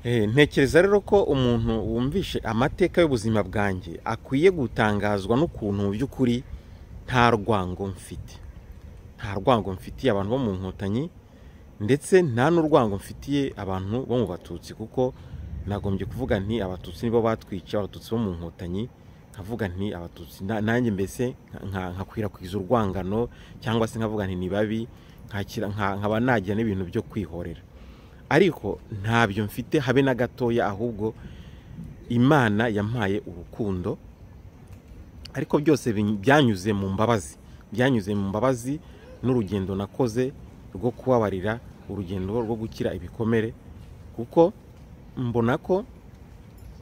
Ntekereza rero ko umuntu wumvishe amateka y'ubuzima bwanjye akwiye gutangazwa n'ukuntu mu by'ukuri nta rwango mfite, nta rwango mfitiye abantu bo mu Nkotanyi, ndetse nta n'urwango mfitiye abantu bo mu Batutsi, kuko nagombye kuvuga nti Abatutsi nibo batwica, Abatutsi bo mu Nkotanyi, nkavuga nti Abatutsi nanjye mbese nkakwirakwiza urwangano, cyangwa se nkavuga nti ni babi, nkaba nagira n'ibintu byo kwihorera. Ariko ntabyo mfite habe na gatoya, ahubwo Imana yampaye urukundo, ariko byose byanyuze mu mbabazi, byanyuze mu mbabazi n'urugendo nakoze rwo kubabarira, urugendo rwo gukira ibikomere, kuko mbona ko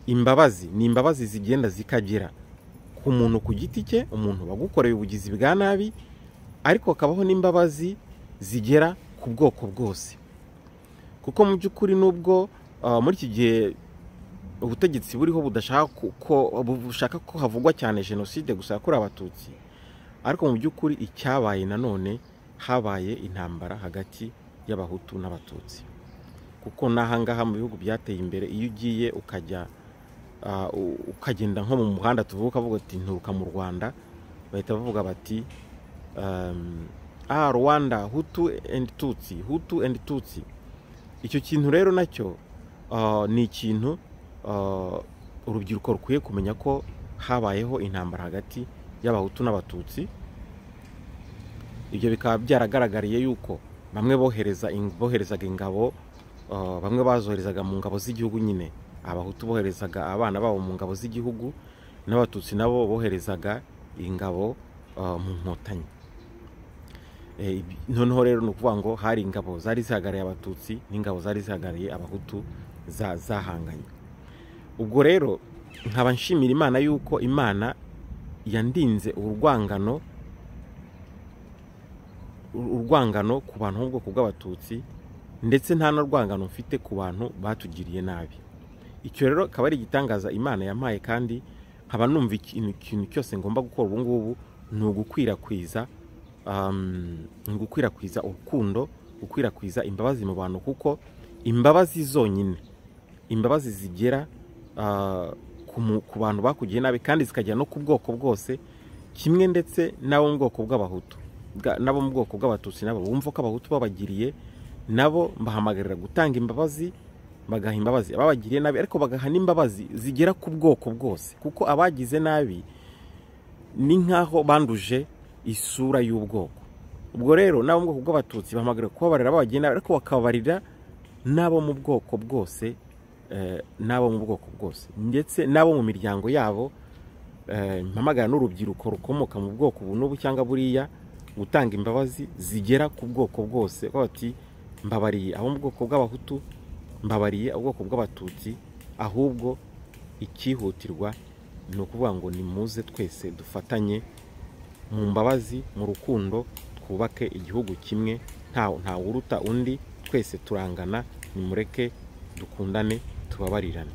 imbabazi ni imbabazi zigenda zikagera ku muntu ku giti cye, umuntu wagukoreye ubugizi bwa nabi, ariko hakabaho n'imbabazi zigera ku bwoko bwose. Kuko mu by'ukuri nubwo muri iki gihe ubutegetsi buriho budashaka ko bushaka ko havugwa cyane jenoside gusa yakorewe Abatutsi, ariko mu by'ukuri icyabaye nanone habaye intambara hagati y'Abahutu n'Abatutsi. Kuko n'ahangaha mu bihugu byateye imbere, iyo ugiye ukajya ukagenda nko mu muhanda tuvuga ukavuga uti nturuka mu Rwanda, bahita bavuga bati Rwanda Hutu and Tutsi, Hutu and Tutsi. Icyo kintu rero nacyo ni ikintu urubyiruko rukwiye kumenya, ko habayeho intambara hagati y'Abahutu n'Abatutsi. Ibyo bikaba byaragaragariye yuko bamwe boherezaga ingabo, bamwe bazoherezaga mu ngabo z'igihugu nyine, Abahutu boherezaga abana babo mu ngabo z'igihugu, n'Abatutsi nabo boherezaga ingabo mu Nkotanyi. Noneho rero ni ukuvuga ngo hari ingabo zari zihagarariye Abatutsi n'ingabo zari zihagarariye Abahutu zahanganye. Ubwo rero nkaba nshimira Imana yuko Imana yandinze urwangano ku bantu b'ubwoko bw'Abatutsi, ndetse nta n'urwangano mfite ku bantu batugiriye nabi. Icyo rero akaba ari igitangaza Imana yampaye, kandi nkaba numva ikintu cyose ngomba gukora ubu ngubu ni ugukwirakwiza urukundo, gukwirakwiza imbabazi mu bantu, kuko imbabazi zonyine, imbabazi zigera ku bantu bakugiriye nabi, kandi zikagera no ku bwoko bwose kimwe, ndetse n'abo mu bwoko bw'Abahutu n'abo mu bwoko bw'Abatutsi nabo bumva ko Abahutu babagiriye, nabo mbahamagarira gutanga imbabazi, bagaha imbabazi ababagiriye nabi, ariko bagaha n'imbabazi zigera ku bwoko bwose, kuko abagize nabi ni nk'aho banduje isura y'ubwoko. Ubwo rero n'abo mu bwoko bw'Abatutsi bahamagarira kubabarira ababagiriye nabi, ariko bakababarira n'abo mu bwoko bwose, n'abo mu bwoko bwose, ndetse n'abo mu miryango yabo. Mpamagara n'urubyiruko rukomoka mu bwoko ubu n'ubu cyangwa buriya gutanga imbabazi zigera ku bwoko bwose, bati mbabariye abo mu bwoko bw'Abahutu, mbabariye ubwoko bw'Abatutsi, ahubwo icyihutirwa ni ukuvuga ngo nimuze twese dufatanye mu mbabazi, mu rukundo, twubake igihugu kimwe, nta wuruta undi, twese turangana, nimureke dukundane, tubabarirane.